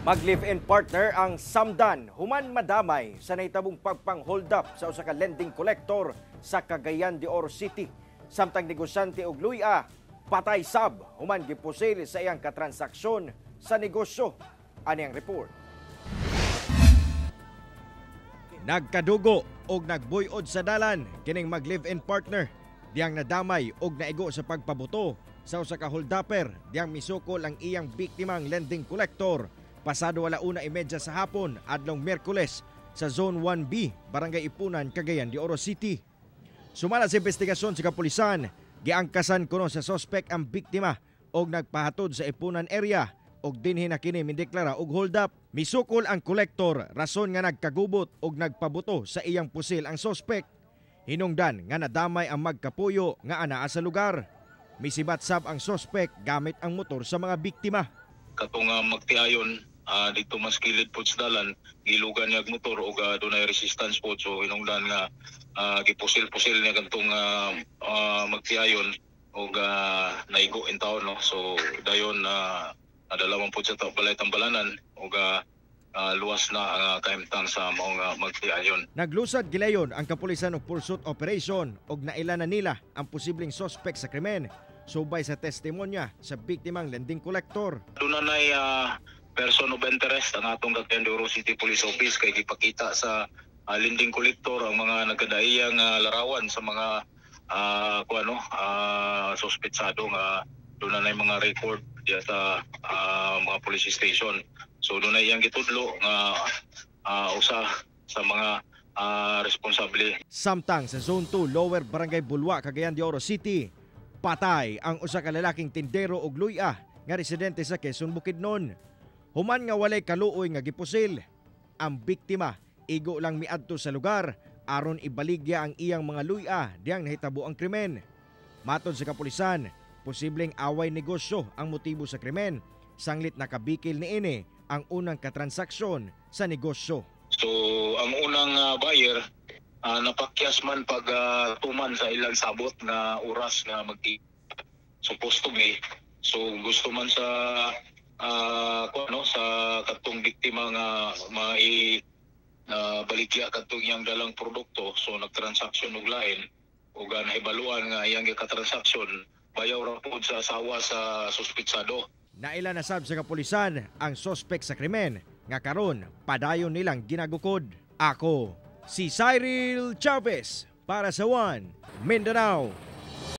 Mag-live-in partner ang samdan human madamay sa nahitabong pagpang-hold up sa usa ka lending collector sa Cagayan de Oro City. Samtang negosyante og luya, patay sab human gipusil sa iyang katransaksyon sa negosyo. Ani ang report. Nagkadugo og nagbuyod sa dalan kining mag-live-in partner diyang nadamay og naigo sa pagpabuto sa usa ka holdupper diyang misukol ang iyang biktimang lending collector pasado 1:30 sa hapon adlong Miyerkules sa Zone 1B, Barangay Ipunan, Cagayan de Oro City. Sumala sa investigasyon sa kapulisan, giangkasan kuno sa sospek ang biktima og nagpahatod sa Ipunan area og dinhi na kini mindeklara og hold up. Misukol ang kolektor, rason nga nagkagubot og nagpabuto sa iyang pusil ang sospek. Hinungdan nga nadamay ang magkapuyo nga anaa sa lugar. Misibat sab ang sospek gamit ang motor sa mga biktima. Katong magtiayon dito mas kilid po sa dalan, gilugan niya og motor ug dunay resistance po, so hinungdan nga gipusil-pusil niya kadtong magtiayon ug naigo in taon, no? So dayon nadala man po sa balay tambalanan ug luwas na ang kahimtang sa maong magtiayon. Naglusad gilayon ang kapulisan og pursuit operation ug naila na nila ang posibleng sospek sa krimen subay sa testimonya sa biktimang lending collector. Doon na person of interest ang atong Cagayan de Oro City Police Office kay gipakita sa lending collector ang mga nagkadaiyang larawan sa mga kuano suspetsado nga doon na mga record diya sa mga police station. So doon na iyang gitudlo nga usa sa mga responsable. Samtang sa Zone 2, Lower Barangay Bulwa, Cagayan de Oro City, patay ang usa ka lalaking tindero og luya nga residente sa Quezon, Bukidnon. Human nga walay kaluoy nga gipusil. Ang biktima igo lang miadto sa lugar aron ibaligya ang iyang mga luya diyang nahitabo ang krimen. Matod sa kapulisan, posibleng away negosyo ang motibo sa krimen. Sanglit nakabikil niini ang unang katransaksyon sa negosyo. So ang unang buyer napakyas man pag tuman sa ilang sabot nga oras nga mag supposed to be. So gusto man sa kuno sa katong biktima nga mai baligya kadtong iyang dalang produkto, so nagtransaksyon og lain ug nahibaluan nga iyang gikatransaksyon bayaw ra pod sa asawa sa suspetsado. Naila na sab sa kapulisan ang sospek sa krimen nga karon padayon nilang ginagukod. Ako si Cyril Chavez para sa One Mindanao.